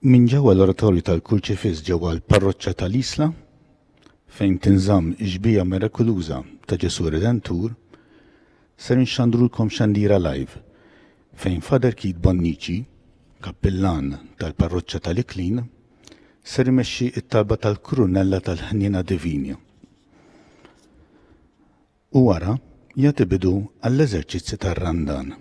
Minn ġewwa l-Oratorju tal-Kurċifiss ġewwa l-Parroċċa tal-Isla, fejn tinżamm ix-xbieha mirakuluża ta' Ġesù Redentur, ser inxandrulkom xandira live fejn Father Keith Bonnici, kappillan tal-Parroċċa tal-Iklin, ser imexxi t-talba tal-Kurunella tal-Ħniena Divina u wara jagħti bidu għall-eżerċizzi tar-Randan.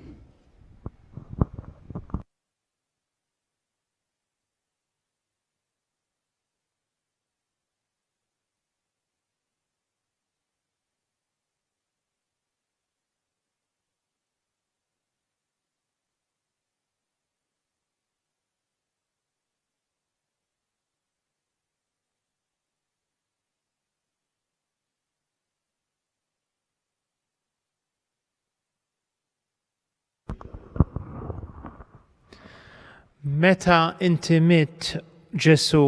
Meta inti mitt, Ġesù,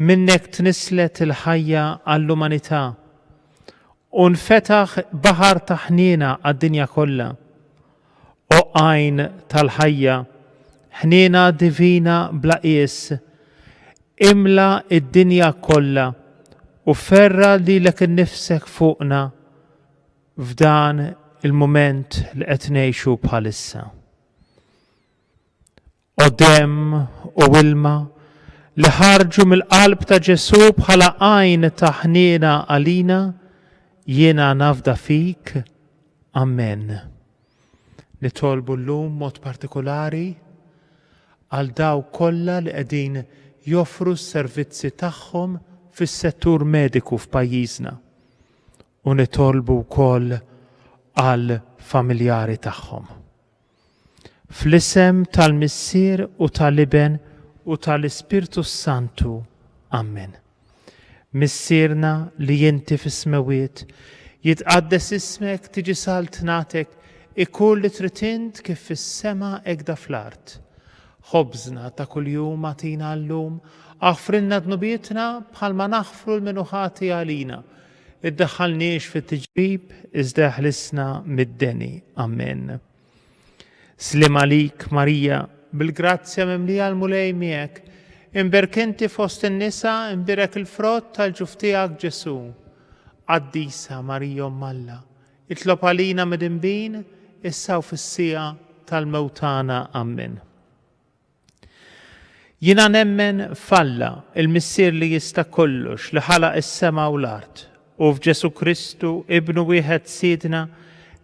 minnek tnisslet il-ħajja għall-umanità u nfetaħ baħar ta' ħniena għad-dinja kollha. O għajn tal-ħajja, ħniena divina bla qies, imla d-dinja kollha u ferra' lilek innifsek fuqna f'dan il-mument li qed ngħixu bħalissa. O demm u ilma li ħarġu mill-qalb ta' Ġesù bħala għajn ta' ħniena għalina, jiena nafda fik. Amen. Nitolbu llum mod partikolari għal dawk kollha li qegħdin joffru s-servizzi tagħhom fis-settur mediku f'pajjiżna. u nitolbu wkoll għal familjari tagħhom. Fl-isem tal-Missier u tal-Iben u tal-Ispirtu s-Santu. Amen. Missierna li inti fis-smewwiet, jitqaddes ismek, tiġi saltnatek, ikun li trid int kif fis-sema hekk fl-art. Ħobżna ta' kuljum agħtina llum, aħfrilna dnubietna bħalma naħfru 'l min hu ħati għalina. Iddaħħalniex fit-tiġrib, iżda eħlisna mid-deni. Amen. Sliem għalik, Marija, bil-grazzja mimlija l-Mulej miegħek. Imbierek inti fost in-nisa, imbierek il-frott tal-ġuf tiegħek Ġesù. Qaddisa Marija Omm Alla, itlob għalina midinbin, issa u fis-siegħa tal-mewt tagħna. Amen. Jiena nemmen f'Alla, il-Missier li jista' kollox, li ħalaq is-sema u l-art, u f'Ġesù Kristu, Ibnu wieħed Sidna,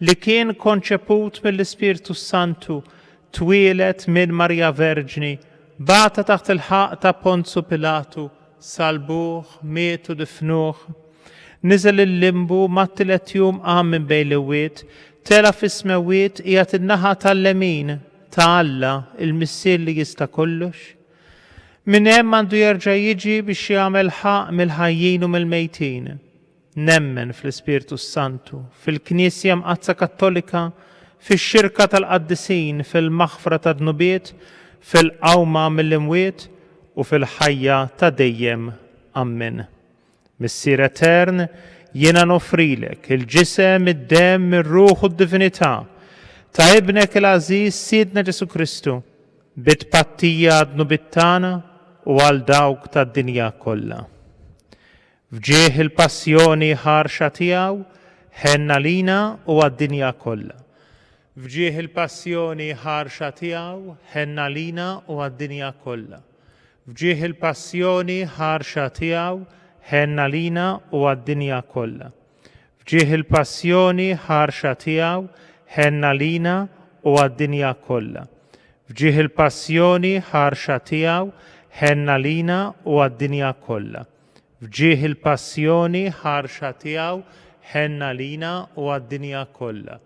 li kien konċeput mill-Ispirtu s-Santu, twieled minn Marija Verġni, bata taħt il-ħaqq ta' Ponzu Pilatu, salbuh, miet u difnuh. Niżel il-limbu, mat-tielet jum qam minn bejn l-imwiet, tela' fis-smewwiet, qiegħed in-naħa tal-lemin, ta' Alla, il-Missier li jista' kollox? Minn hemm għandu jerġa' jiġi biex jagħmel ħaqq mill-ħajjin u mill-mejtin. Nemmen fl-Ispirtu s-Santu, fil-Knisja Mqaddsa Kattolika, fix-xirka tal-qaddisin, fil-maħfra tad-dnubiet, fil-qawma mill-imwiet u fil-ħajja ta' dejjem. Ammen. Missier Etern, jiena noffrilek il-ġisem, id-demm, ir-ruħ u d-divinità ta' Ibnek il-għażiż Sidna Ġesù Kristu, bi tpattija għad-dnubiet tagħna u għal dawk tad-dinja kollha. F'ġieħ il-passjoni ħarxa tiegħu, ħenn għalina u għad-dinja kollha. F'ġieħ il-passjoni ħarxa tiegħu, ħenn għalina u għad-dinja kollha. F'ġieħ il-passjoni ħarxa tiegħu, ħenn għalina u għad-dinja kollha. F'ġieħ il-passjoni ħarxa tiegħu, ħenn għalina u għad-dinja kollha. F'ġieħ il-passjoni ħarxa tiegħu, ħenn għalina u għad-dinja kollha. F'ġieħ il-passjoni ħarxa tiegħu, ħenn għalina u għad-dinja kollha.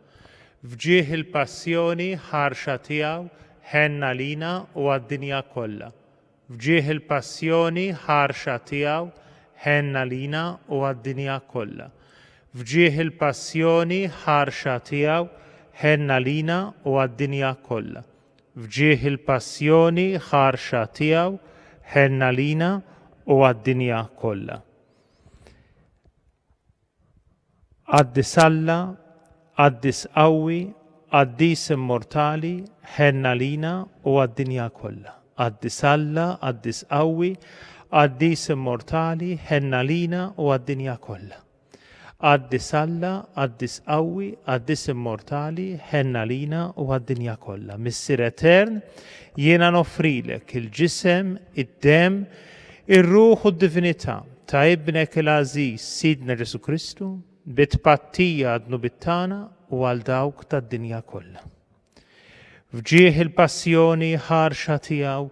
F'ġieħ il-passjoni ħarxa tiegħu, ħenn għalina u għad-dinja kollha. F'ġieħ il-passjoni ħarxa tiegħu, ħenn għalina u għad-dinja kollha. F'ġieħ il-passjoni ħarxa tiegħu, ħenn għalina u għad-dinja kollha. F'ġieħ il-passjoni ħarxa tiegħu, ħenn għalina u għad-dinja kollha. Qaddis Alla, Qaddis qawwi, Qaddis immortali, ħenn għalina u għad-dinja kollha. Qaddis Alla, Qaddis qawwi, Qaddis immortali, ħenn għalina u għad-dinja kollha. Qaddis Alla, Qaddis qawwi, Qaddis immortali, ħenn għalina u għad-dinja kollha. Missier etern, jiena noffrilek il-ġisem, id-demm, ir-ruħ u d-divinità ta' Ibnek il-għażiż Sidna Ġesù Kristu, bi tpattija għad-dnubiet tagħna u għal dawk tad-dinja kollha. F'ġieħ il-passjoni ħarxa tiegħu,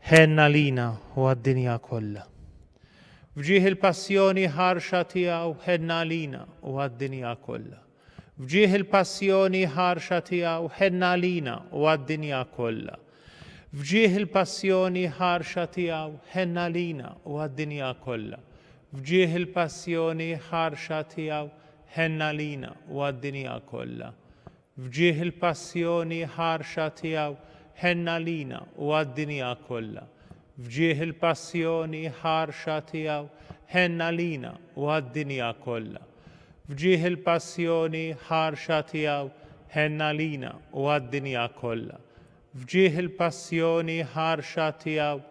ħenn għalina u għad-dinja kollha. F'ġieħ il-passjoni ħarxa tiegħu, ħenn għalina u għad-dinja kollha. F'ġieħ il-passjoni ħarxa tiegħu, ħenn għalina u għad-dinja kollha. F'ġieħ il-passjoni ħarxa tiegħu, ħenn għalina u għad-dinja kollha. F'ġieħ il-passjoni ħarxa tiegħu, ħenn għalina u għad-dinja kollha. F'ġieħ il-passjoni ħarxa tiegħu, ħenn għalina u għad-dinja kollha. F'ġieħ il-passjoni ħarxa tiegħu, ħenn għalina u għad-dinja kollha. F'ġieħ il-passjoni ħarxa tiegħu, ħenn għalina u għad-dinja kollha. F'ġieħ il-passjoni ħarxa tiegħu,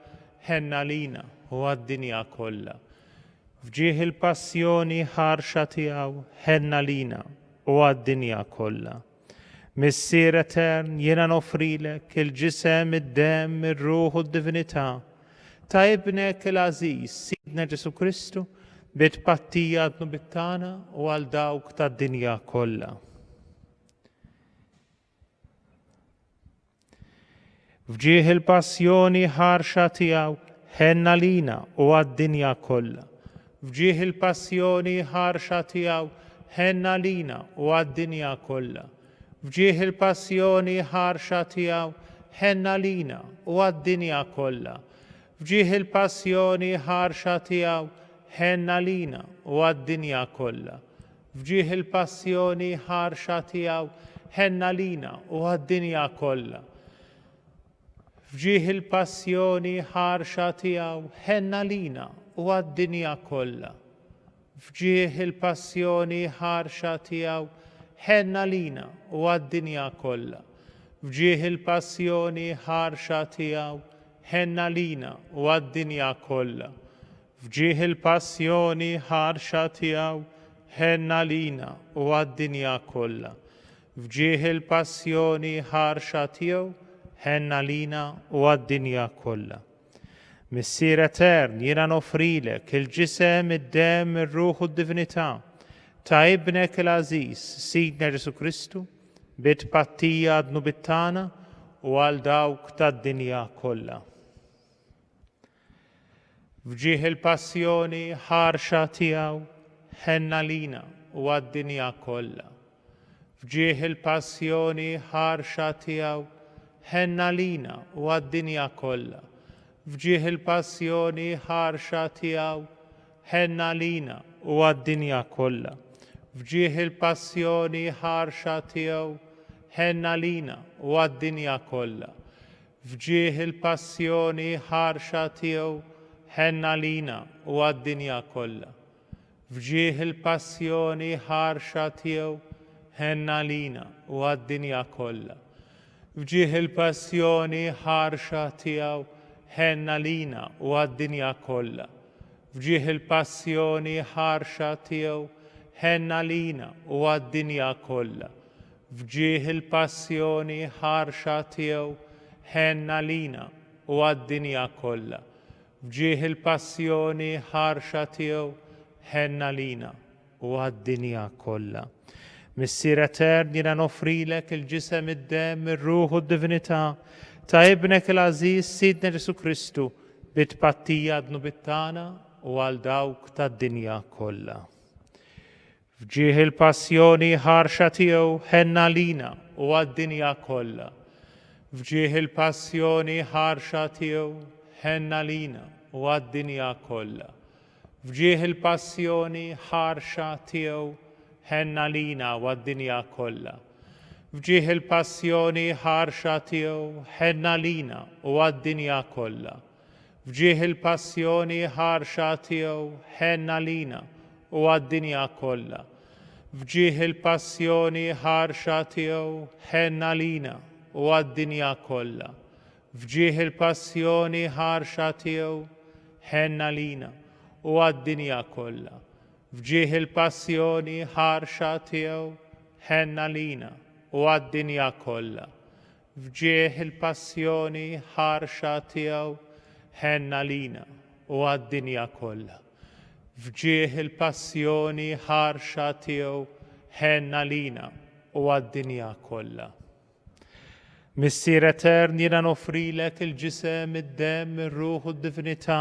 ħenn għalina u għad-dinja kollha. F'ġieħ il-passjoni ħarxa tiegħu, ħenn għalina u għad-dinja kollha. Missier etern, jiena noffrilek il-ġisem, id-demm, ir-ruħ u d-divinità ta' Ibnek il-għażiż, Sidna Ġesù Kristu, bi tpattija għad-dnubiet tagħna u għal dawk tad-dinja kollha. F'ġieħ il-passjoni ħarxa tiegħu, ħenn għalina u għad-dinja kollha. F'ġieħ il-passjoni ħarxa tiegħu, ħenn għalina u għad-dinja kollha. F'ġieħ il-passjoni ħarxa tiegħu, ħenn għalina u għad-dinja kollha. F'ġieħ il-passjoni ħarxa tiegħu, ħenn għalina u għad-dinja kollha. F'ġieħ il-passjoni ħarxa tiegħu, ħenn għalina u għad-dinja kollha. F'ġieħ il-passjoni ħarxa tiegħu, ħenn għalina u għad-dinja kollha. F'ġieħ il-passjoni ħarxa tiegħu, ħenn għalina u għad-dinja kollha. F'ġieħ il-passjoni ħarxa tiegħu, ħenn għalina u għad-dinja kollha. F'ġieħ il-passjoni ħarxa tiegħu, ħenn għalina u għad-dinja kollha. F'ġieħ il-passjoni ħarxa tiegħu, ħenn għalina u għad-dinja kollha. Missier etern, jiena noffrilek il-ġisem, id-demm, ir-ruħ u d-divinità ta' Ibnek il-għażiż, Sidna Ġesù Kristu, bi tpattija għad-dnubiet tagħna u għal dawk tad-dinja kollha. F'ġieħ il-passjoni ħarxa tiegħu, ħenn għalina u għad-dinja kollha. F'ġieħ il-passjoni ħarxa tiegħu, ħenn għalina u għad-dinja kollha. F'ġieħ il-passjoni ħarxa tiegħu, ħenn għalina u għad-dinja kollha. F'ġieħ il-passjoni ħarxa tiegħu, ħenn għalina u għad-dinja kollha. F'ġieħ il-passjoni ħarxa tiegħu, ħenn għalina u għad-dinja kollha. F'ġieħ il-passjoni ħarxa tiegħu, ħenn għalina u għad-dinja kollha. F'ġieħ il-passjoni ħarxa tiegħu, ħenn għalina u għad-dinja kollha. F'ġieħ il-passjoni ħarxa tiegħu, ħenn għalina u għad-dinja kollha. F'ġieħ il-passjoni ħarxa tiegħu, ħenn għalina u għad-dinja kollha. F'ġieħ il-passjoni ħarxa tiegħu, ħenn għalina u għad-dinja kollha. Missier etern, jiena noffrilek il-ġisem, id-demm, ir-ruħ u d-divinità ta' Ibnek il-għażiż Sidna Ġesù Kristu bi tpattija għad-dnubiet tagħna u għal dawk tad-dinja kollha. F'ġieħ il-passjoni ħarxa tiegħu ħenn għalina u għad-dinja kollha. F'ġieħ il-passjoni ħarxa tiegħu ħenn għalina u għad-dinja kollha. F'ġieħ il-passjoni ħarxa tiegħu ħenn għalina u għad-dinja kollha. F'ġieħ il-passjoni ħarxa tiegħu ħenn għalina u għad-dinja kollha. F'ġieħ il-passjoni ħarxa tiegħu ħenn għalina u għad-dinja kollha. F'ġieħ il-passjoni ħarxa tiegħu ħenn għalina u għad-dinja kollha. F'ġieħ il-passjoni ħarxa tiegħu, ħenn għalina u għad-dinja kollha. F'ġieħ il-passjoni ħarxa tiegħu, ħenn għalina u għad-dinja kollha. F'ġieħ il-passjoni ħarxa tiegħu, ħenn għalina u għad-dinja kollha. F'ġieħ il-passjoni ħarxa tiegħu, ħenn għalina u għad-dinja kollha. Missier Etern, jiena noffrilek il-ġisem, id-demm, ir-ruħ u d-divinità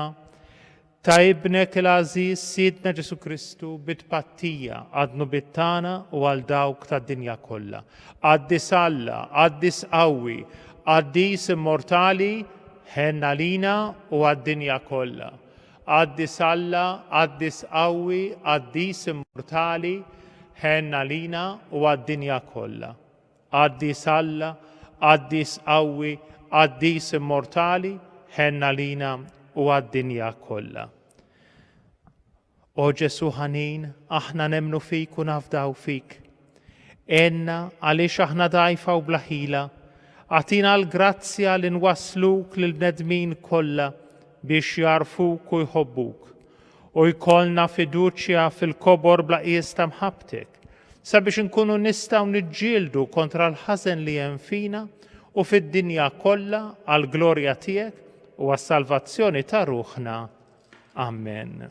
ta' Ibnek il-għażiż Sidna Ġesù Kristu bi tpattija għad-dnubiet tagħna u għal dawk tad-dinja kollha. Qaddis Alla, qaddis qawwi, qaddis immortali, ħenn għalina u għad-dinja kollha. Qaddis Alla, qaddis qawwi, qaddis immortali, ħenn għalina u għad-dinja kollha. Qaddis Alla, qaddis qawwi, qaddis immortali, ħenn għalina u għad-dinja kollha. O Ġesù ħanin, aħna nemmnu fik u nafdaw fik. Għenna għaliex aħna dgħajfa u bla ħila. Agħtina l-grazzja li nwassluk lill-bnedmin kollha biex jagħrfuk u jħobbuk. U jkollna fiduċja fil-kobor bla qies ta' mħabbtek, sabiex inkunu nistgħu niġġieldu kontra l-ħażen li hemm fina u fid-dinja kollha għall-glorja tiegħek u għas-salvazzjoni ta' ruħna. Amen.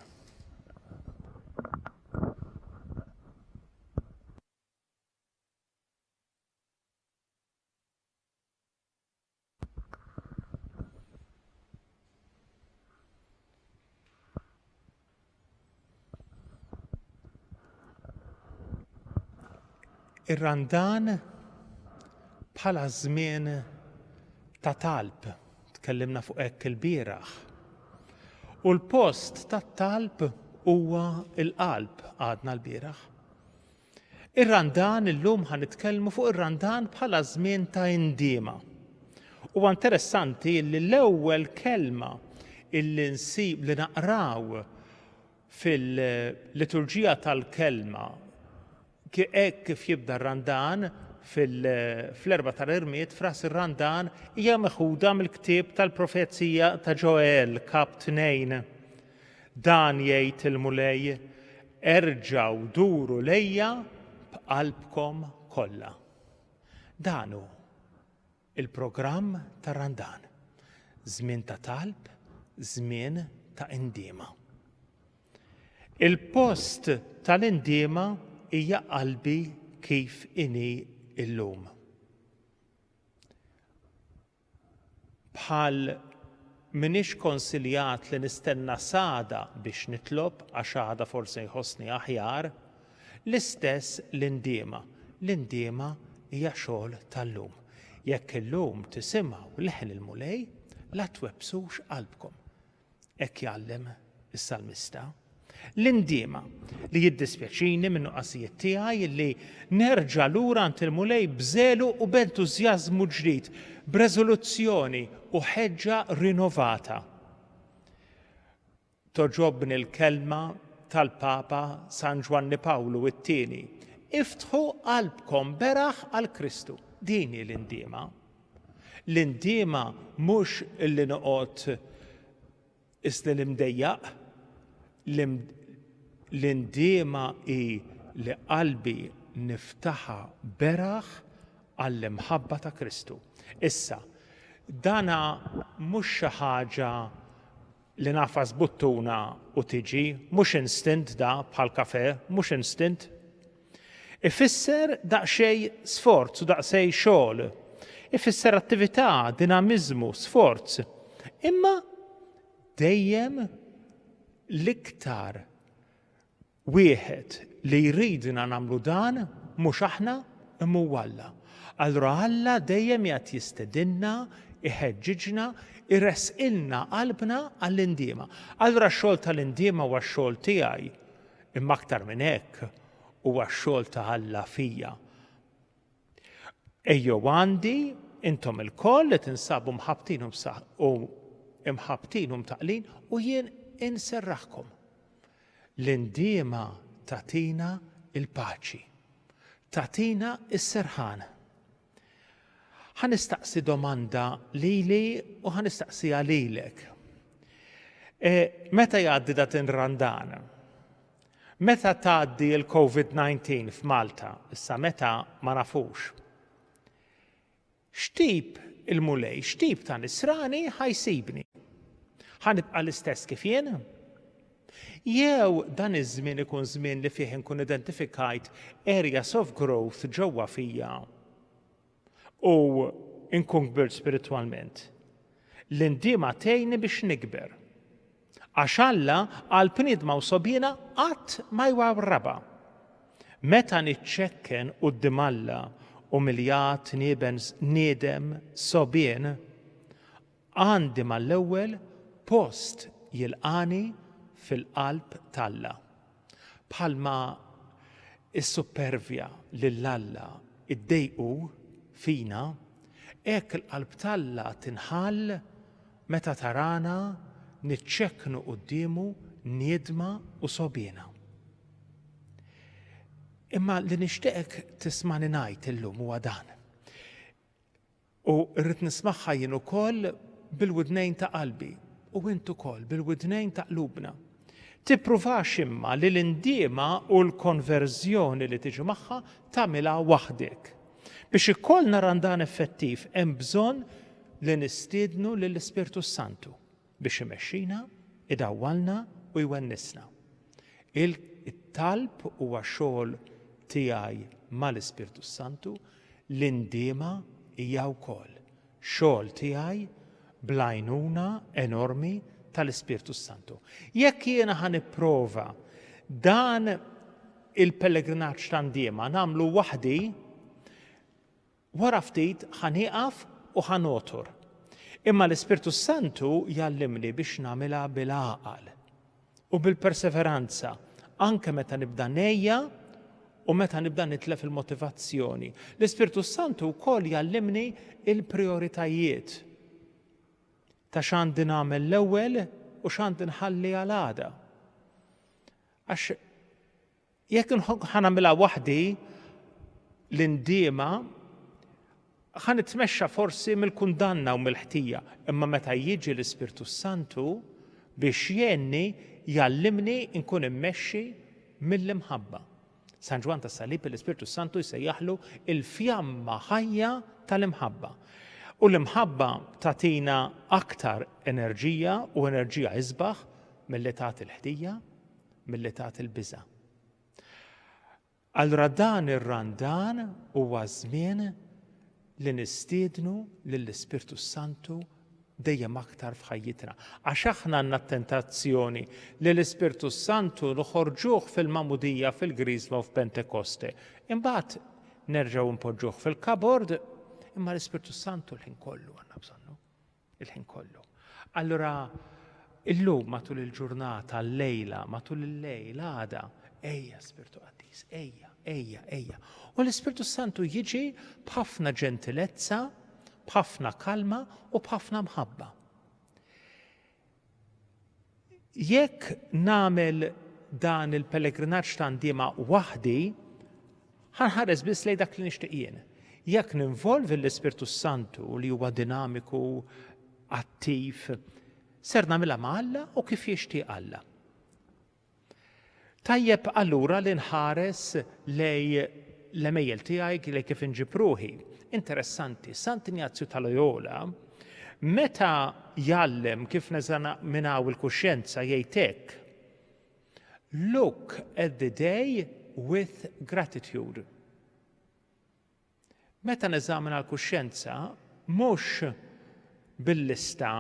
Ir-Randan bħala żmien ta' talb, tkellimna fuq hekk ilbieraħ. U l-post tat-talb huwa l-qalb għadna lbieraħ. Ir-Randan illum ħa nitkellmu fuq ir-Randan bħala żmien ta' indiema. Huwa interessanti li l-ewwel kelma illi nsib li naqraw fil-liturġija tal-kelma hekk kif jibda r-Randan fl-Erbgħa tal-Irmied f'ras ir-Randan hija meħuda mill-ktieb tal-profezija ta' Ġoel kap 2. Dan jgħid il-Mulej, Erġgħu duru lejja b'qalbkom kollha. Dan hu il-programm tar-Randan, żmien ta' talb, żmien ta' indiema. Il-post tal-indiema hija qalbi kif inhi llum. Bħal m'iniex konsiljat li nistenna s'għada biex nitlob għax għada forsi nħossni aħjar, l-istess l-indiema. L-indiema hija xogħol tal-lum. Jekk illum tisimgħu leħen il-Mulej, la twebbsux qalbkom. Hekk jgħallem is-salmista. L-indiema, li jiddispjaċini min-nuqqasijiet tiegħi, li nerġa' lura għand il-Mulej b'żelu u b'entużjażmu ġdid, b'reżoluzzjoni u ħeġġa rinovata. Togħġobni l-kelma tal-Papa San Ġwanni Pawlu it-Tieni, Iftħu qalbkom beraħ għal Kristu. Din hi l-indiema. L-indiema mhux li noqgħod isni l-imdejjaq, l-indiema hi li qalbi niftaħha beraħ għall-imħabba ta' Kristu. Issa, dana mhux xi ħaġa li nagħfas buttuna u tiġi, mhux instant da bħal kafè, mhux instant. Ifisser daqsxejn sforz u daqsxejn xogħol. Ifisser attività, dinamiżmu, sforz. Imma dejjem l-iktar wieħed li jridna nagħmlu dan mhux aħna imma huwa Alla. Allura Alla dejjem qiegħed jistedinna, iħeġġiġna, iressqilna qalbna għall-indiema. Allura x-xogħol tal-indiema huwa x-xogħol tiegħi. Imma aktar minn hekk, huwa x-xogħol ta' Alla fija. Ejjew għandi, intom ilkoll li tinsabu mħabbtin u imħabbtin u mtaqqlin, u jien inserraħkom. L-indiema tagħtina l-paċi, tagħtina s-serħan. Ħa nistaqsi domanda lili u ħa nistaqsiha lilek. E, meta jgħaddi dat in-Randan? Meta tgħaddi l-COVID-19 f'Malta? Issa meta ma nafux. X'tip il-Mulej, x'tip ta' nisrani ħa jsibni? Ħa nibqa' l-istess kif jien? Jew dan iż-żmien ikun żmien li fih inkun identifikajt areas of growth ġewwa fija u nkun kbirt spiritwalment. L-indiema tgħinni biex nikber. Għax Alla qalb niedma u sogħbiena qatt ma jwarrabha. Meta niċċekken quddiem Alla umiljat, nieben, niedem, sogħbien, għandi mal-ewwel post jilqagħni fil-qalb t'Alla. Bħalma s-suppervja lil Alla ddejqu fina, hekk il-qalb t'Alla tinħall meta tarana niċċekknu quddiemu niedma u sogħbiena. Imma li nixtieqek tismagħni ngħid illum huwa dan. U rrid nismagħha jien ukoll bil-widnejn ta' qalbi u int ukoll bil-widnejn ta' qlubna. Tippruvax imma li l-indiema u l-konverżjoni li tiġi magħha tagħmilha waħdek. Biex ikollna Randan effettiv hemm bżonn li nistiednu lill-Ispirtu s-Santu biex imexxina, idawwalna u jwennisna. Il-talb huwa xogħol tiegħi mal-Ispirtu s-Santu, l-indiema hija wkoll xogħol tiegħi bl-għajnuna enormi tal-Ispirtu s-Santu. Jekk jiena ħa nipprova dan il-pellegrinaġġ ta' ndiema nagħmlu waħdi, wara ftit ħa nieqaf u ħa nogħtor. Imma l-Ispirtu s-Santu jgħallimni biex nagħmilha bil-għaqal u bil-perseveranza, anke meta nibda ngħejja u meta nibda nitlef il-motivazzjoni. L-Ispirtu s-Santu wkoll jgħallimni il-prioritajiet ta' x'għandi nagħmel l-ewwel u x'għandi nħalli għal għada. Għax jekk ħa nagħmilha waħdi l-indiema ħa nitmexxa forsi mill-kundanna u mill-ħtija, imma meta jiġi l-Ispirtu Santu biex jgħinni jgħallimni nkun immexxi mill-imħabba. San Ġwann tas-Salib l-Ispirtu Santu jsejjaħlu il-fjamma ħajja tal-imħabba. U l-imħabba tagħtina aktar enerġija u enerġija isbaħ milli tagħti l-ħtija milli tagħti l-biża'. Allura dan ir-Randan huwa żmien li nistiednu lill-Ispirtu s-Santu dejjem aktar f'ħajjitna. Għax aħna għandna t-tentazzjoni li l-Ispirtu s-Santu noħorġuh fil-Magħmudija, fil-Griżma u f'Pentekoste. Imbagħad nerġgħu npoġġuh fil-cupboard, imma l-Ispirtu s-Santu l-ħin kollu għandna bżonnu. Il-ħin kollu. Allura, illum matul il-ġurnata, llejla, matul il-lejl, għada, ejja Spirtu Qaddis, ejja, ejja, ejja. U l-Ispirtu Santu jiġi b'ħafna ġentilezza, b'ħafna kalma u b'ħafna mħabba. Jekk nagħmel dan il-pellegrinaġġ ta' ndiema waħdi, ħa nħares biss lejn dak li nixtieq jien. Jekk ninvolvi l-Ispirtu s-Santu li huwa dinamiku, attiv, ser nagħmilha ma' Alla u kif jixtieq Alla. Tajjeb allura li nħares lejn l-għemejjel tiegħi, lejn kif inġib ruħi. Interessanti, Sant Injazju ta' Loyola, meta jgħallem kif neżaminaw il-kuxjenza jgħid hekk, Look at the day with gratitude. Meta neżamina l-kuxjenza, mhux bil-lista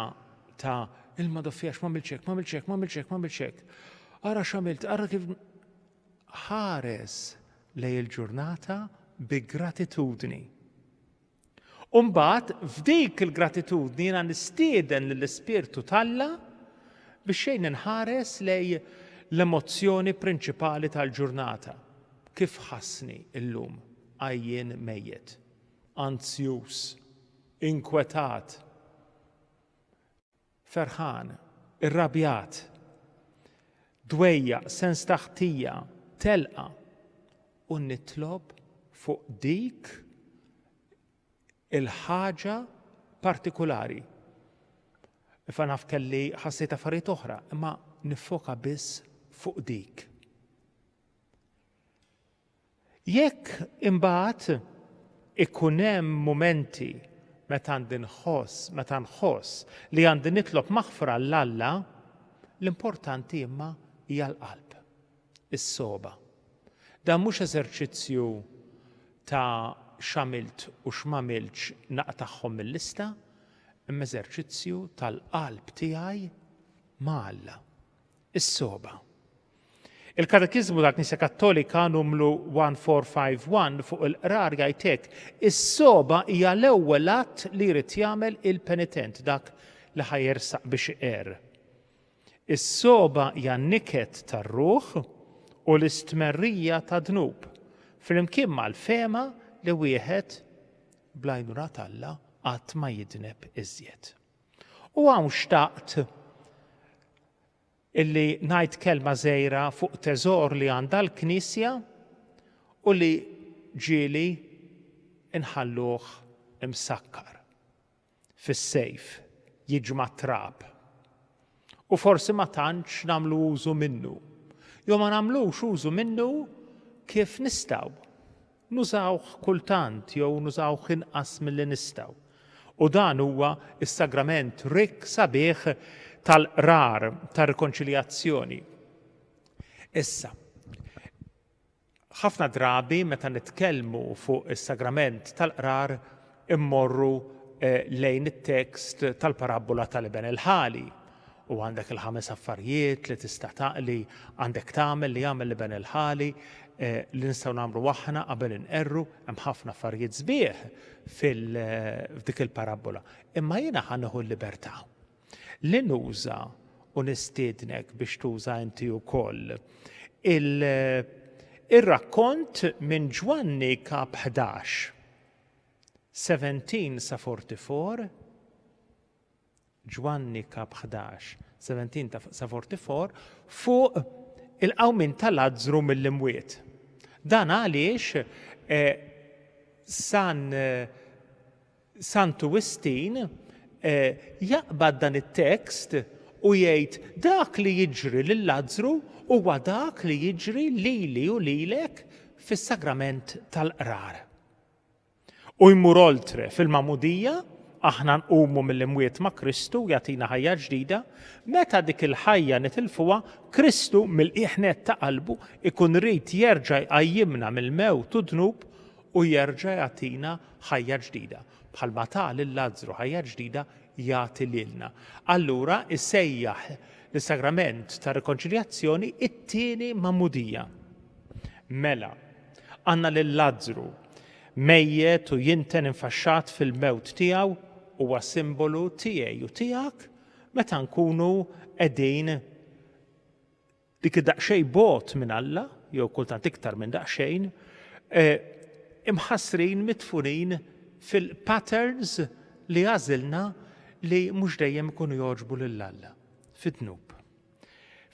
ta' il-madoffi għax m'għamiltx hekk, m'għamiltx hekk, m'għamiltx hekk, m'għamiltx hekk. Ara x'għamilt, ara kif ħares lejn il-ġurnata bi gratitudni. U mbagħad f'dik il-gratitudni jiena nistieden lill-Ispirtu t'Alla biex xejn inħares lejn l-emozzjoni prinċipali tal-ġurnata. Kif ħassni llum? Għajjien mejjet, anzjuż, inkwetat, ferħan, irrabjat, dwejjaq, sens ta' ħtija, telqa, u nitlob fuq dik. Il-ħaġa partikulari. Ifa naf kelli ħassejt affarijiet oħra, imma niffoka biss fuq dik. Jekk imbagħad ikun hemm mumenti meta għandi nħoss, meta nħoss li għandi nitlob maħfra 'l Alla, l-importanti imma hija l-qalb, is-sogħba. Dan mhux eżerċizzju ta' x'għamilt u x'm'għamiltx naqtagħhom mil-lista, imma eżerċizzju tal-qalb tiegħi ma' Alla. Is-sogħba. Il-Katekiżmu tal-Knisja Kattolika numru 1451 fuq il-qrar jgħid hekk, is-sogħba hija l-ewwel att li jrid jagħmel il-penitent, dak li ħa jersaq biex iqerr. Is-sogħba hija n-niket tar-ruħ u l-istmerrija tad-dnub, flimkien mal-fehma li wieħed, bl-għajnuna t'Alla, qatt ma jidneb iżjed. U hawn xtaqt illi ngħid kelma żgħira fuq teżor li għandha l-Knisja u li ġieli nħalluh imsakkar fis-sejf jiġma' t-trab. U forsi ma tantx nagħmlu użu minnu. Jew ma nagħmlux użu minnu kif nistgħu. Nużawh kultant jew nużawh inqas milli nistgħu. U dan huwa s-sagrament rikk sabiħ tal-qrar, tar-rikonċiljazzjoni. Issa, ħafna drabi meta nitkellmu fuq is-sagrament tal-qrar immorru eh, lejn it-tekst tal-parabbola tal-iben il-ħali. U għandek il-ħames affarijiet li tista' taqli għandek tagħmel li jagħmel l-iben il-ħali eh, li nistgħu nagħmlu aħna qabel inqerru hemm ħafna affarijiet sbieħ fil-dik il-parabbola. Imma jiena ħa nieħu l-libertà li nuża u nistiednek biex tuża inti wkoll il-rakkont minn Ġwanni kap 11, 17 sa 44, Ġwanni kap 11, 17 sa 44, fuq il-qawmien ta' Lazzru mill-imwiet. Dan għaliex eh, San eh, Santu Wistin eh, jaqbad dan it-tekst u jgħid dak li jiġri lil Lazzru huwa dak li jiġri lili u lilek fis-sagrament tal-qrar. U jmur oltre, fil-magħmudija, aħna nqumu mill-imwiet ma' Kristu u jagħtina ħajja ġdida, meta dik il-ħajja nitilfuha, Kristu mill-qiegħ nett ta' qalbu ikun ried jerġa' jqajjimna mill-mewt u d-dnub u jerġa' jagħtina ħajja ġdida. Bħalma ta lil Lazzru ħajja ġdida, jagħti lilna. Allura isejjaħ lis-sagrament tar-rikonċiljazzjoni it-tieni magħmudija. Mela, għandna lil Lazzru, mejjet u jinten infaxxat fil-mewt tiegħu, huwa simbolu tiegħi u tiegħek meta nkunu qegħdin dik id-daqsxejn bogħod minn Alla, jew kultant iktar minn daqsxejn, eh, imħassrin midfunin fil-patterns li għażilna li mhux dejjem ikunu jogħġbu lil Alla, fid-dnub.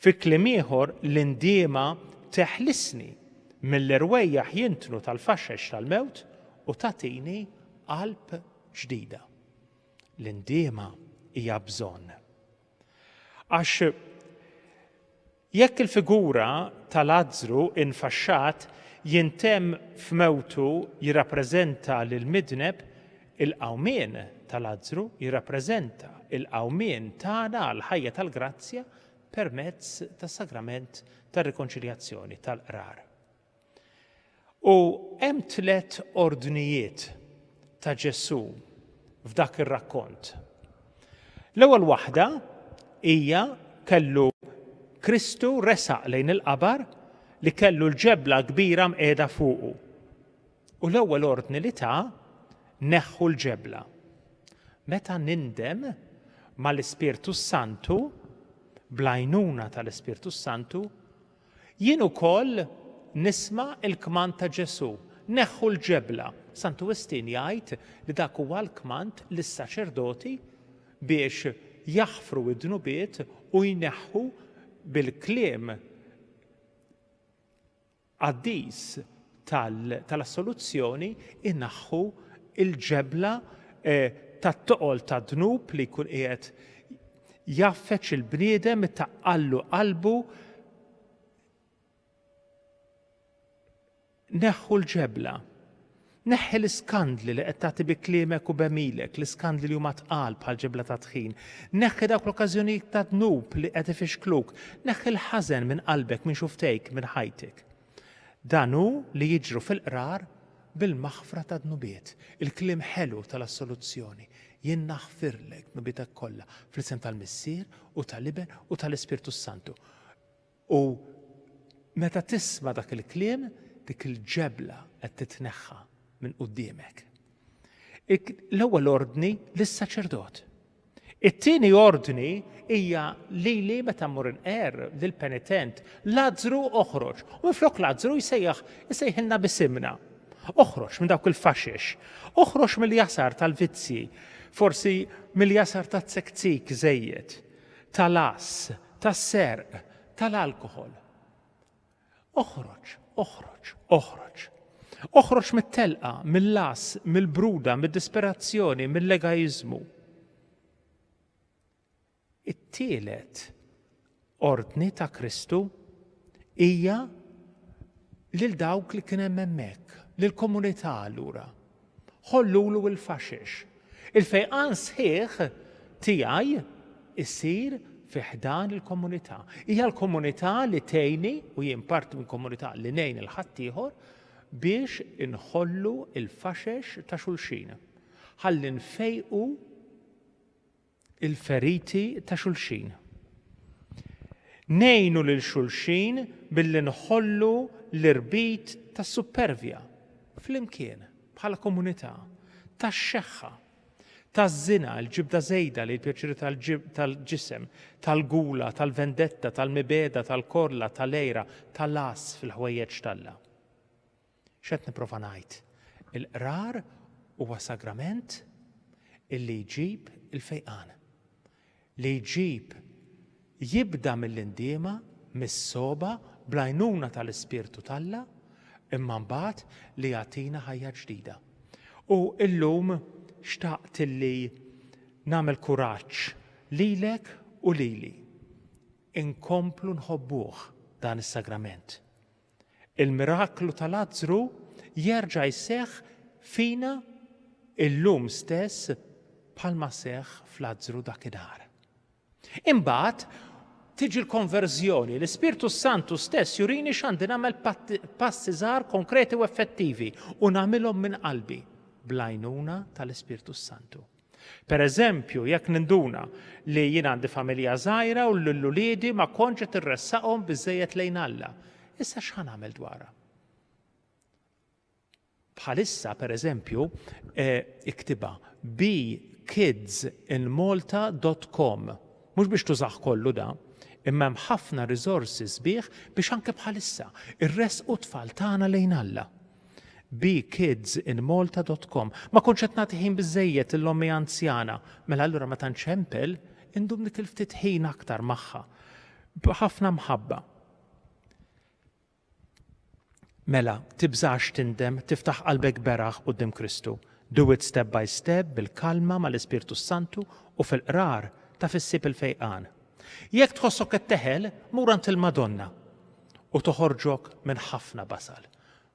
Fi kliem ieħor, l-indiema teħlisni mill-irwejjaħ jintnu tal-faxex tal-mewt u tagħtini qalb ġdida. L-indiema hija bżonn. Għax jekk il-figura ta' Lazzru infaxxat jintemm f'mewtu jirrappreżenta lill-midneb, Il-qawmien ta' Lazzru jirrappreżenta l-qawmien tagħna għall-ħajja tal-grazzja permezz tas-sagrament tar-rikonċiljazzjoni, tal-qrar. U hemm tlett ordnijiet ta' Ġesù f'dak ir-rakkont. L-ewwel waħda hija kellu Kristu resaq lejn il-qabar li kellu l-ġebla kbira mqiegħda fuqu. U l-ewwel ordni li ta, neħħu l-ġebla. Meta nindem mal-Ispirtu s-Santu, bl-għajnuna tal-Ispirtu s-Santu, jien ukoll nisma' l-kmand ta' Ġesù, neħħu l-ġebla. Santu Wistin jgħid li dak huwa l-kmand lis-saċerdoti biex jaħfru d-dnubiet u jneħħu bil-kliem qaddis tal-assoluzzjoni inaħħu il-ġebla tat-toqol tad-dnub li jkun qiegħed jgħaffeġ il-bniedem, itaqqallu qalbu. Neħħu l-ġebla. Neħħi l-iskandli li qed tagħti bi kliemek u b'għemilek, l-iskandli li huma tqal bħal ġebla ta' tħin. Neħħi dawk l-okkażjonijiet ta' dnub li qed ifixkluk. Neħħi l-ħażen minn qalbek, minn xufftejk, minn ħajtek. Dan hu li jiġru fil-qrar bil-maħfra ta' dnubiet, il-kliem ħelu tal-assoluzzjoni, Jien naħfirlek dnubietek kollha, fl-isem tal-Missier u tal-Iben u tal-Ispirtu s-Santu. U meta tisma' dak il-kliem, dik il-ġebla qed titneħħa minn quddiemek. L-ewwel ordni lis-saċerdot. It-tieni ordni hija lili meta mmur inqerr lill-penitent, Lazzru oħroġ. U minflok Lazzru jsejjaħ isejħilna b'isimna. Oħroġ minn dawk il-faxex. Oħroġ mill-jasar tal-vizzji, forsi mill-jasar tat-tsektsik żejjed, tal-għażż, tas-serq, tal-alkoħol. Oħroġ, oħroġ, oħroġ. Oħroġ mit-telqa, mill-għażż, mill-bruda, mid-disperazzjoni, mill-egoiżmu. It-tielet ordni ta' Kristu hija lil dawk li kien hemm hemmhekk, lill-komunità allura. Ħollulu l-faxex. Il-fejqan sħiħ tiegħi jsir fi ħdan il-komunità. Hija l-komunità li tgħinni, u jien parti minn komunità li ngħin il ħaddieħor biex inħollu l-faxex ta' xulxin. Ħalli nfejqu il-feriti ta' xulxin. Ngħinu lil xulxin billi nħollu l-irbit tas-suppervja flimkien bħala komunità, tax-xeħħa, taż-żina, il-ġibda żejda lejn il-pjaċiri tal-ġisem, tal-gula, tal-vendetta, tal-mibegħda, tal-korla, tal-għira, tal-għażż fil-ħwejjeġ t'Alla. X'qed nipprova ngħid? Il-qrar huwa sagrament illi jġib il-fejqan. Li jġib jibda mill-indiema, mis-sogħba, bl-għajnuna tal-Ispirtu t'Alla, imma mbagħad li jagħtina ħajja ġdida. U illum xtaqt illi nagħmel kuraġġ lilek u lili inkomplu nħobbuh dan is-sagrament. Il-miraklu ta' Lazzru jerġa' jseħħ fina illum stess bħalma seħħ f'Lazzru dakinhar. Imbagħad tiġi l-konverżjoni, l-Ispirtu s-Santu stess jurini x'għandi nagħmel passi żgħar konkreti u effettivi u nagħmilhom minn qalbi bl-għajnuna tal-Ispirtu s-Santu. Per eżempju, jekk ninduna li jien għandi familja żgħira u lil uliedi ma kontx qed irressaqhom biżżejjed lejn Alla, issa x'ħa nagħmel dwarha? Bħalissa, per eżempju, eh, iktibha bekidsinmalta.com. Mhux biex tużah kollu da, imma hemm ħafna riżorsi sbieħ biex anke bħalissa irressqu t-tfal tagħna lejn Alla. bekidsinmalta.com Ma kontx qed nagħti ħin biżżejjed lil ommi anzjana, mela allura meta nċempel indum dik il-ftit ħin aktar magħha. B'ħafna mħabba. Mela, tibżax tindem, tiftaħ qalbek beraħ quddiem Kristu. Do it step by step, bil-kalma, mal-Ispirtu s-Santu u fil-qrar taf issib il-fejqan. Jekk tħossok qed teħel, mur għand il-Madonna u toħorġok minn ħafna basal.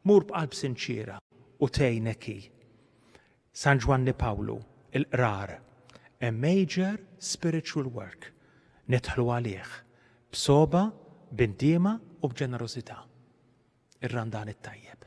Mur b'qalb sinċiera u tgħinek hi. San Ġwanni Pawlu, il-qrar, a major spiritual work, nidħlu għalih b'sogħba, b'indiema u b'ġenerożità. Ir-Randan it-tajjeb.